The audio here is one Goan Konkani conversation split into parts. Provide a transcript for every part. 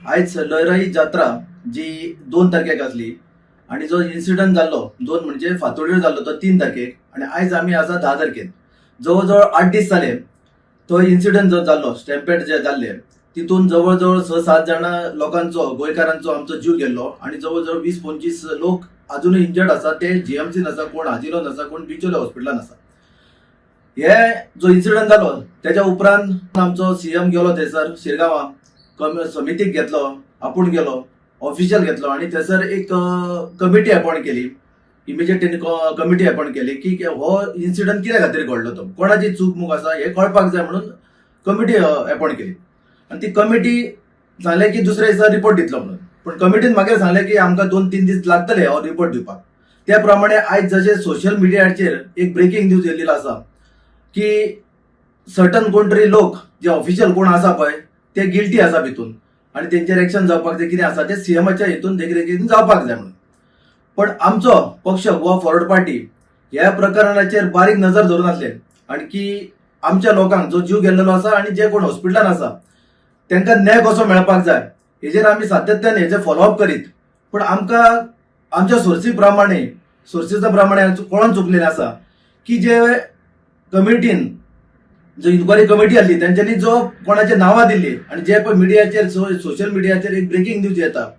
आयज लयराई जात्रा जी 2 तारखेक आसली आनी जो इन्सिडंट जाल्लो, 2 म्हणजे फांतोडेर जाल्लो तो 3 तारखेक आनी आयज आमी आसा 10 तारखेक. जवळ जवळ 8 दीस जाले. तो इन्सिडंट जो जाल्लो, स्टॅम्पेड जे जाल्ले, तितून जवळ जवळ स सात जाणां लोकांचो, गोंयकारांचो आमचो जीव गेल्लो आनी जवळ जवळ 20-25 लोक अजुनूय इंजर्ड आसा. ते जीएमसीन आसा, कोण आजिलोन आसा, कोण बिचोले हॉस्पिटलान आसा. हे जो इन्सिडंट जालो, त्याच्या उपरांत आमचो सीएम गेलो थंयसर शिरगांवां, समितीक घेतलो, आपूण गेलो, ऑफिशियल घेतलो आनी थंयसर एक कमिटी अपॉयंट केली. इमिजिएट तेणी कमिटी अपॉयंट केली की हो इन्सिडंट कित्या खातीर घडलो, तो कोणाची चूक मूक आसा हे कळपाक जाय म्हणून कमिटी अपॉयंट केली. आनी ती कमिटी सांगलें की दुसऱ्या दिसा रिपोर्ट दितलो म्हणून. पूण कमिटीन मागीर सांगलें की आमकां 2-3 दीस लागतले हो रिपोर्ट दिवपाक. त्या प्रमाणे आयज जशें सोशल मिडियाचेर एक ब्रेकिंग न्यूज येयलेलो आसा की सर्टन कोण तरी लोक जे ऑफिशियल कोण आसा पळय, ते गिल्टी आसा भितून आनी तेंचेर एक्शन जावपाक जाय, कितें आसा ते सीएमाच्या हितून देखरेखीन जावपाक जाय म्हणून. पण आमचो पक्ष गोवा फॉरवर्ड पार्टी ह्या प्रकरणाचेर बारीक नजर धरून आसले आनी की आमच्या लोकांक जो जीव गेल्लेलो आसा आनी जे कोण हॉस्पिटलान आसा तांकां न्याय कसो मेळपाक जाय हेजेर आमी सातत्यान हेजे फॉलोअप करीत. पूण आमकां आमच्या सोर्सी प्रमाणे, सोर्सीच्या प्रमाणे कळोन चुकलेलें आसा की जे कमिटीन, जो इन्क्वायरी कमिटी आसली, तेंच्यांनी जो कोणाचे नांवां दिल्ली आनी जे पळय मिडियाचेर, सोशल मिडियाचेर एक ब्रेकिंग न्यूज येता,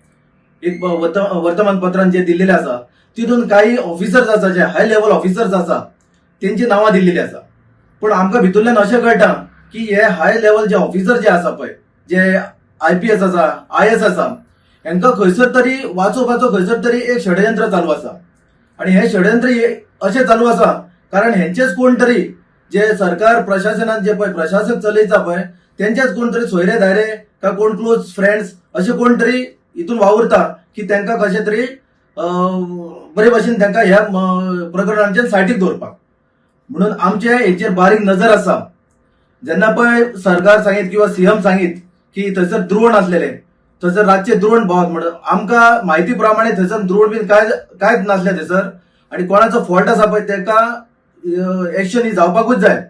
एक वर्तमानपत्रान जे दिल्लेले आसा, तितून काही ऑफिसर्स आसा, जे हाय लेवल ऑफिसर्स आसा, तेंची नांवां दिल्लेली आसा. पूण आमकां भितूरल्यान अशें कळटा की हे हाय लेवल जे ऑफिसर जे आसा पळय, जे आयपीएस आसा, आयएस आसा, हेंकां खंयसर तरी वाचोवपाचो खंयसर तरी एक षडयंत्र चालू आसा. आणि हे षडयंत्र हे अशें चालू आसा कारण हेंचेच कोण तरी जे सरकार प्रशासनान जे पळय प्रशासक चलयता पळय, तेंचेच कोण तरी सोयरे धायरे का कोण क्लोज फ्रेंड्स अशे कोण तरी हितून वावुरता की तांकां कशें तरी बरे भाशेन तांकां ह्या प्रकरणांचेर सायडीक दवरपाक. म्हणून आमचे हेचेर बारीक नजर आसा. जेन्ना पळय सरकार सांगीत किंवा सीएम सांगीत की थंयसर द्रोण आसलेले, थंयसर रातचे द्रोण भोंवत म्हणून, आमकां म्हायती प्रमाणे थंयसर द्रोण बीन काय कांयच नासले थंयसर. आनी कोणाचो फॉल्ट आसा पळय, ताका एक्शन ही जावपाकूच जाय.